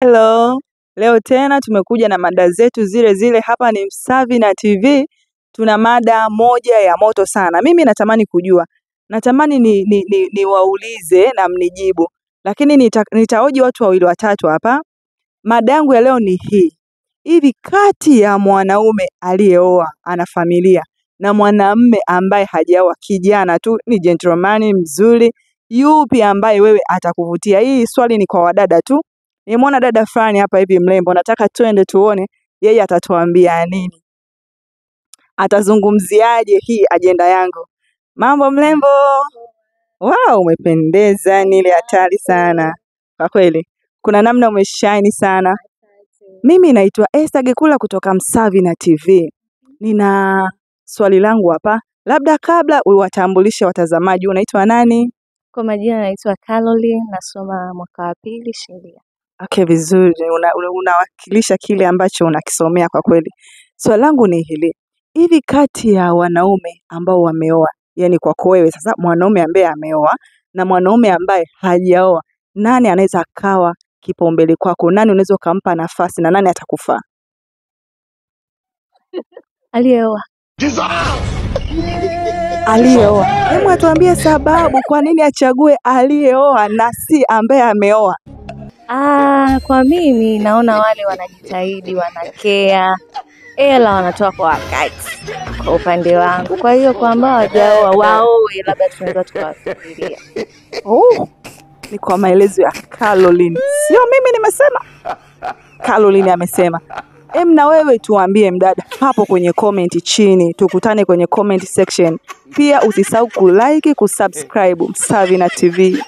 Hello, leo tena tumekuja na mada zetu zile zile. Hapa ni Msavina TV, tuna mada moja ya moto sana. Mimi natamani kujua, natamani niwaulize na mnijibu, lakini nitaoji watu wawili watatu hapa. Mada yangu ya leo ni hii: hivi kati ya mwanaume aliyeoa ana familia na mwanamume ambaye hajaoa, kijana tu, ni gentleman mzuri, yupi ambaye wewe atakuvutia? Hii swali ni kwa wadada tu. Nimeona dada fulani hapa hivi mrembo, nataka twende tuone yeye atatuambia nini, atazungumziaje hii ajenda yangu. Mambo mrembo? Wow, umependeza, ni ile hatari sana kwa kweli, kuna namna umeshine sana. Mimi naitwa Esther Gekula kutoka Msavina TV. Nina swali langu hapa, labda kabla uwatambulishe watazamaji, unaitwa nani? Kwa majina naitwa Caroline, nasoma mwaka wa pili sheria. Okay, vizuri, unawakilisha kile ambacho unakisomea kwa kweli. Swali langu ni hili, hivi kati ya wanaume ambao wameoa, yani kwako wewe sasa, mwanaume ambaye ameoa na mwanaume ambaye hajaoa, nani anaweza akawa kipaumbele kwako? Nani unaweza ukampa nafasi na nani atakufaa? Aliyeoa. Aliyeoa. Hebu atuambie sababu kwa nini achague aliyeoa na si ambaye ameoa. Kwa mimi naona wale wanajitahidi, wanakea, ela wanatoa kwa wakati, kwa upande wangu. Kwa hiyo kwa ambao hawajaoa waoe, labda tunaweza tukawafikiria. Oh, ni kwa maelezo ya Caroline, sio mimi nimesema. Caroline amesema. Em, na wewe tuambie mdada hapo kwenye comment chini, tukutane kwenye comment section. Pia usisahau kulike, kusubscribe Msavina TV.